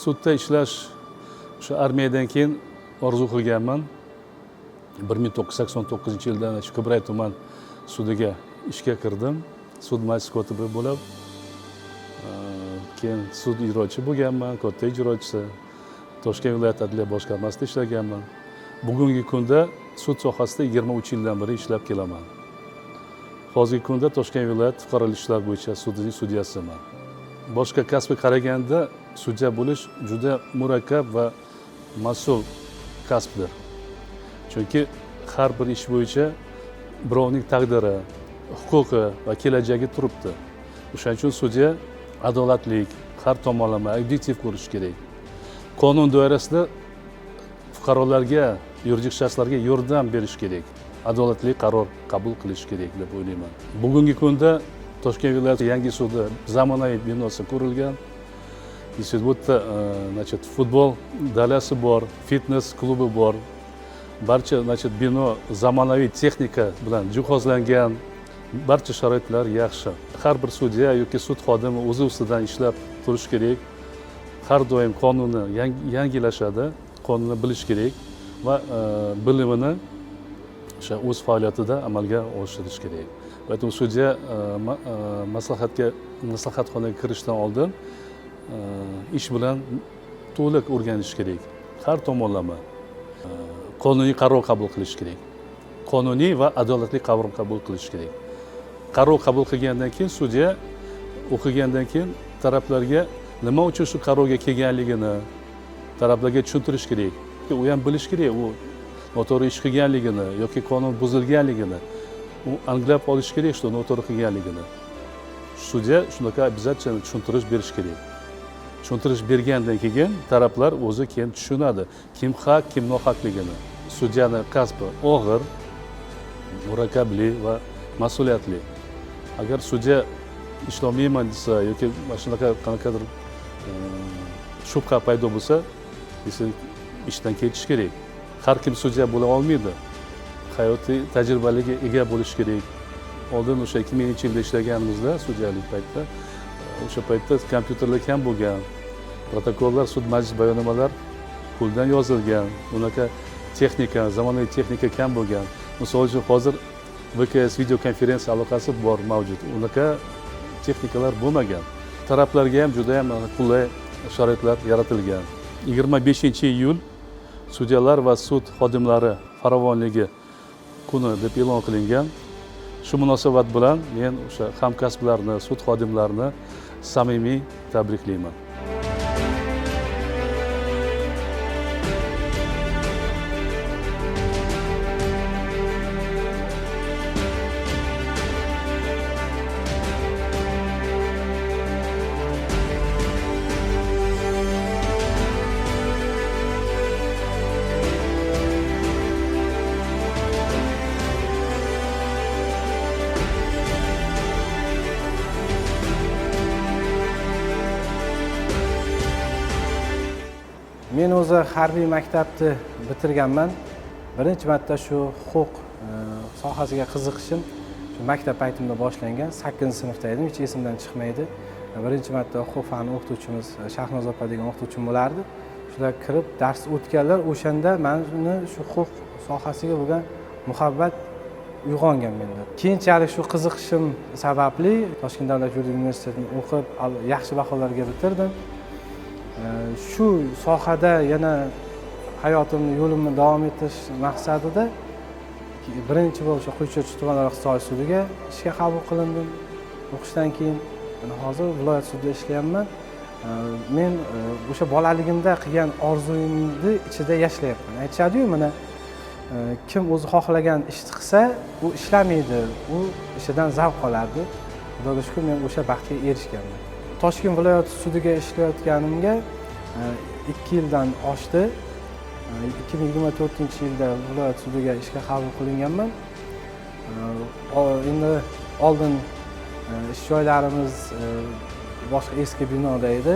Sudda ishlash o'sha armiyadan keyin orzu qilganman. 1989-yildan shu Qibray tuman sudiga ishga kirdim. Sud majlis kotibi bo'lib, keyin sud ijrochi bo'lganman, katta ijrochisi. Toshkent viloyat adliya boshqarmasida ishlaganman. Bugungi kunda sud sohasida 23 yildan beri ishlab kelaman. Hozirgi kunda Toshkent viloyat fuqarolik ishlar bo'yicha sudining sudyasiman. Boshqa kasbga qaraganda sudya bo'lish juda murakkab va mas'ul kasbdir. Chunki har bir ish bo'yicha birovning taqdiri, huquqi va kelajagi turibdi. O'shaning uchun sudya adolatlik, har tomonlama obyektiv ko'rish kerak. Qonun doirasida fuqarolarga, yuridik shaxslarga yordam berish kerak. Adolatli qaror qabul qilish kerak deb o'ylayman. Bugungi kunda Toshkent viloyati yangi sudi zamonaviy binosi qurilgan. Bu yerda, значит, futbol dalasi bor, fitness klubi bor. Barcha, значит, bino zamonaviy texnika bilan jihozlangan. Barcha sharoitlar yaxshi. Har bir sudya yoki sud xodimi o'zi ustidan ishlab turish kerak. Har doim qonunni yangilashadi, qonunni bilish kerak va bilimini o'sha o'z faoliyatida amalga oshirish kerak. Поэтому sudya maslahatxonaga kirishdan oldin ish bilan to'liq o'rganish kerak. Har tomonlama qonuniy qaror qabul qilish kerak. Qonuniy va adolatli qaror qabul qilish kerak. Qaror qabul qilgandan keyin sudya o'qigandan keyin taraflarga nima uchun shu qarorga kelganligini taraflarga tushuntirish kerak. U ham bilish kerak, u noto'g'ri ish qilganligini yoki qonun buzilganligini u anglab olish kerak, что noto'g'ri qilganligini. Sudya shunaqa обязательно tushuntirish berish kerak. Tushuntirish bergandan keyin taraflar o'zi keyin tushunadi, kim haq, kim nohaqligini. Sudyani kasbi og'ir, murakkabli va mas'uliyatli. Agar sudya ishlolmayman desa yoki mana shunaqa qanaqadir shubha paydo bo'lsa, desa ishdan ketish kerak. Har kim sudya bo'la olmaydi. Hayotiy tajribaliga ega bo'lish kerak. Oldin o'sha 2000-yilda ishlaganimizda sudyalik paytda, o'sha paytda kompyuterlar kam bo'lgan. Protokollar, sud majlis bayonnomalar qo'ldan yozilgan. Unaqa texnika, zamonaviy texnika kam bo'lgan. Misol uchun hozir VKS video konferensiya aloqasi bor, mavjud. Unaqa texnikalar bo'lmagan. Taraflarga ham juda ham qulay sharoitlar yaratilgan. 25-iyul sudyalar va sud xodimlari farovonligi kuni deb e'lon qilingan. Shu munosabat bilan men o'sha hamkasblarni, sud xodimlarini samimiy tabriklayman. Men o'zi harbiy maktabni bitirganman. Birinchi marta shu huquq sohasiga qiziqishim shu maktab paytimda boshlangan. 8-sinfda edim, hech esimdan chiqmaydi. Birinchi marta huquq fani o'qituvchimiz Shahnoz opa degan o'qituvchim bo'lardi. Shular kirib dars o'tganlar, o'shanda meni shu huquq sohasiga bo'lgan muhabbat uyg'ongan menda. Keyinchalik shu qiziqishim sababli Toshkent davlat yuridik universitetini o'qib, yaxshi baholarga bitirdim. Shu sohada yana hayotimni, yo'limni davom ettirish maqsadida birinchi bo'lib o'sha Quychurchi tuman iqtisodiy sudiga ishga qabul qilindim. O'qishdan keyin mana hozir viloyat sudida ishlayapman. Men o'sha bolaligimda qilgan orzuyimni ichida yashayapman. Aytishadi-yu, mana kim o'zi xohlagan ishni qilsa, u ishlamaydi, u ishidan zavq oladi. Xudoga shukr, men o'sha baxtga erishganman. Toshkent viloyat sudiga ishlayotganimga 2 yildan oshdi. 2024-yilda viloyat sudiga ishga qabul qilinganman. Endi oldin ish joylarimiz boshqa eski binoda edi.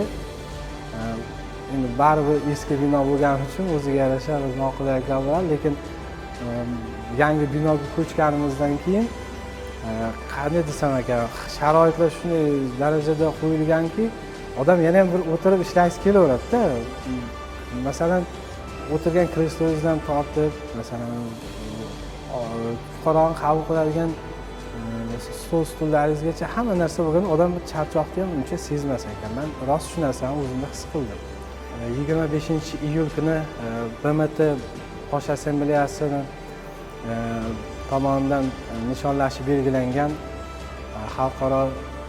Endi baribir eski bino bo'lgani uchun o'ziga yarasha bir noqulayliklar bo'ladi, lekin yangi binoga ko'chganimizdan keyin qanday desam ekan, sharoitlar shunday darajada qo'yilganki, Odam yana ham bir o'tirib ishlagisi kelaveradida. Masalan, o'tirgan kreslongizdan tortib, masalan, fuqaroni qabul qiladigan stol stullaringizgacha hamma narsa bo'lgan, odam bir charchoqni ham uncha sezmas ekan. Man rost shu narsani o'zimda his qildim. 25-iyul kuni BMT Bosh Assambleyasini tomonidan nishonlashi belgilangan xalqaro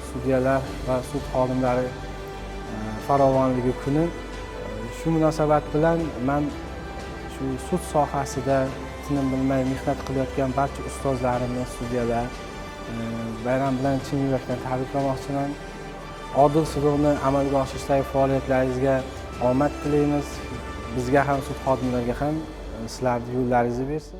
sudyalar va sud xodimlari farovonligi kuni. Shu munosabat bilan man shu sud sohasida tinim bilmay mehnat qilayotgan barcha ustozlarimni, sudyalar bayram bilan chin yurakdan tabriklamoqchiman. Odil sudlovni amalga oshirishdagi faoliyatlaringizga omad tilaymiz. Bizga ham, sud xodimlariga ham sizlarni yo'llaringizni bersin.